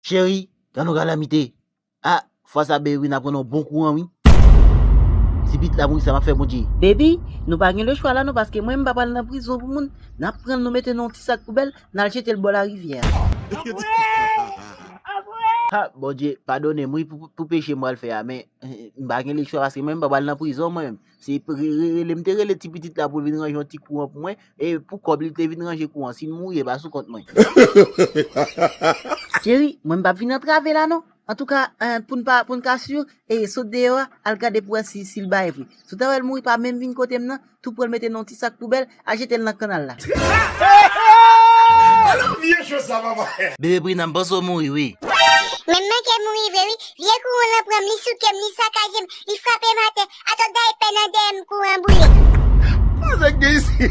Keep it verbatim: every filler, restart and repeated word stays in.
Cheri, ann nou kalamite. A, fwa sa Bebe Brina pran yon bon kouran wi. Si pitit la mouri sa m ap fè Bondye. Baby, nou pa gen lechwa la non, paske mwen m pa pral nan prizon pou moun. N ap pran l, nou mete l nan yon ti sak poubèl, n al jete l bò larivyè a. Ha, Bondye, padone m wi pou, pou peche m pral fè a, men eh, m pa gen lechwa paske mwen m pa pral nan prizon mwen menm. Se rele m te rele ti pitit la pou l vin ranje yon ti kouran pou mwen, e pou kòb li te vin ranje kouran, si l mouri e pa sou kont mwen. Cheri, mwen m p ap vin antrave la non. Antouka, eh, pou n pa, pou n ka si, e sot deyò a, al gade pou wè si, si l bay vre. Si w ta wè l mouri, pa menm vin kote m nan, tou pran l mete nan yon ti sak poubèl, al jete l nan kannal la. Bebe Brina, m panse w mouri wi. Men m manke mouri vre wi. Vye kouran lan pran m, li souke m, li sakaje m, li frape m atè. Atò daypè nan dèyè m kouran boule. Sa k gen isi?